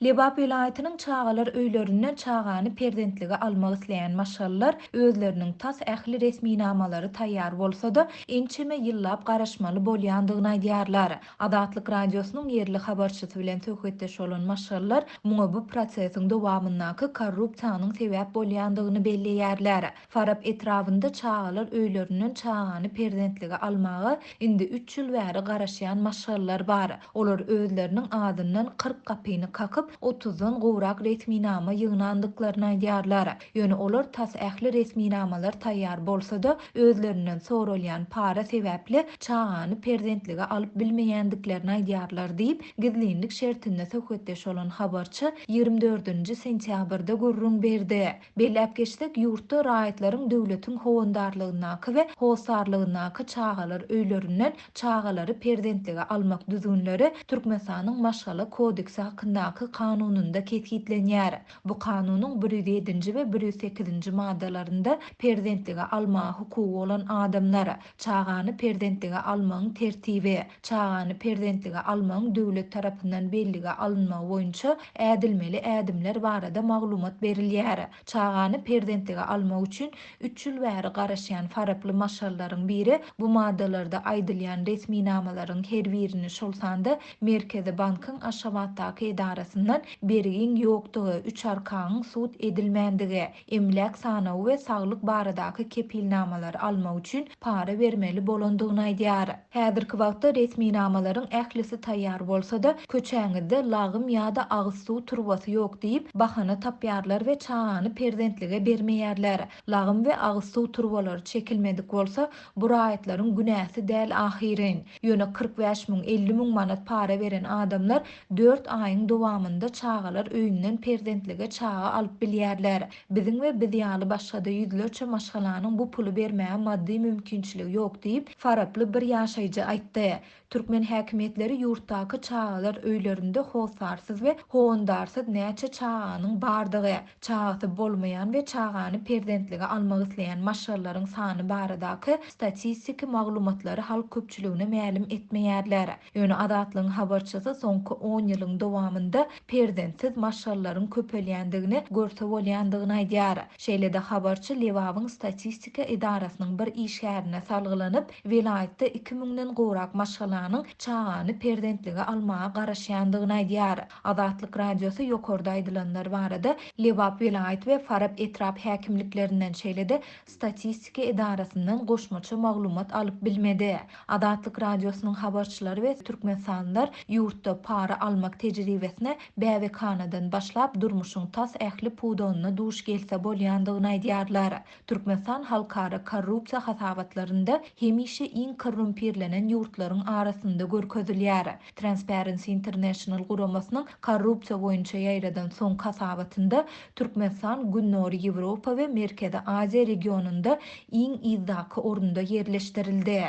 Lebap welaýatynyň çagalar öýlerinden çagany perzentlige almak isleýän maşgalalar özleriniň tas ähli resminamalary taýýar bolsa-da, ençeme ýyllap garaşmaly bolýandygyny aýdýarlar. Azatlyk Radiosynyň ýerli habarçysy bilen söhbetdeş bolan maşgalalar muňa bu prosesiň dowamyndaky korrupsiýanyň sebäp bolýandygyny belleýärler. Farap etrabynda çagalar öýlerinden çagany perzentlige almaga indi üç ýyl bäri garaşýan maşgalalar bar. Olar özleriniň azyndan 40 gapyny kakyp, otuzdan gowrak resminama ýygnandyklaryny aýdýarlar. Ýöne olar tas ähli resminamalar taýýar bolsa-da, özlerinden soralýan para sebäpli çagany perzentlige alyp bilmeýändiklerini aýdýarlar diýip, gizlinlik şertinde söhbetdeş bolan habarçy 24-nji sentýabrda gürrüň berdi. Belläp geçsek, ýurtda raýatlaryň döwletiň howandarlygyndaky we hossarlygyndaky çagalar öýlerinden çagalary perzentlige almak düzgünleri Türkmenistanyň Maşgala kodeksi hakyndaky Kanunynda kesgitlenýär. Bu Kanunyň 107-nji we 108-nji maddalarynda perzentlige almaga hukugy bolan adamlar, çagany perzentlige almagyň tertibi, çagany perzentlige almagyň döwlet tarapyndan bellige alynmagy boýunça ädilmeli ädimler barada maglumat berilýär. Çagany perzentlige almak üçin üç ýyl bäri garaşýan faraply maşgalalaryň biri bu maddalarda aýdylýan resminamalaryň her birini, şol sanda Merkezi bankyň Aşgabatdaky edarasyndan bergiň ýokdugy, üç arkaňyň sud edilmändigi, emläk sanawy we saglyk baradaky kepilnamalary almak üçin para bermeli bolandygyny aýdýar. Häzirki wagtda resminamalaryň ählisi taýýar bolsa-da, köçäňizde lagym ýa-da agyz suw turbasy ýok diýip, bahana tapýarlar we çagany perzentlige bermeýärler. Lagym we agyz suw turbalary çekilmedik bolsa, bu raýatlaryň günäsi däl ahyryn. Ýöne 45 müň, 50 müň manat para beren adamlar dört aýyň dowamynda çagalar öýünden perzentlige çaga alyp bilýärler. Biziň we biz ýaly başga-da ýüzlerçe maşgalanyň bu puly bermäge maddy mümkinçiligi ýok diýip, faraply bir ýaşaýjy aýtdy. Türkmen häkimiýetleri ýurtdaky çagalar öýlerinde hossarsyz we howandarsyz näçe çaganyň bardygy, çagasy bolmaýan we çagany perzentlige almak isleýän maşgalalaryň sany baradaky statistiki maglumatlary halk köpçüligine mälim etmeýärler. Ýöne Azatlygyň habarçysy soňky on ýylyň dowamynda perzentsiz maşgalalaryň köpelýändigini görse bolýandygyny aýdýar. Şeýle-de habarçy Lebabyň statistika edarasynyň bir işgärine salgylanyp, welaýatda iki müňden gowrak maşgalanyň çagany perzentlige almaga garaşýandygyny aýdýar. Azatlyk Radiosy ýokarda aýdylanlar barada Lebap welaýat we Farap etrap häkimliklerinden, şeýle-de statistika edarasyndan goşmaça maglumat alyp bilmedi. Azatlyk Radiosynyň habarçylary we türkmenistanlylar ýurtda para almak tejribesine bäbekhanadan başlap durmuşyň tas ähli pudagynda duş gelse bolýandygyny aýdýarlar. Türkmenistan halkara korrupsiýa hasabatlarynda hemişe iň korrumpirlenen ýurtlaryň arasynda görkezilýär. Transparency International guramasynyň korrupsiýa boýunça ýaýradan soňky hasabatynda Türkmenistan Gündogar Ýewropa we Merkezi Aziýa regionynda iň yzdaky orunda ýerleşdirildi.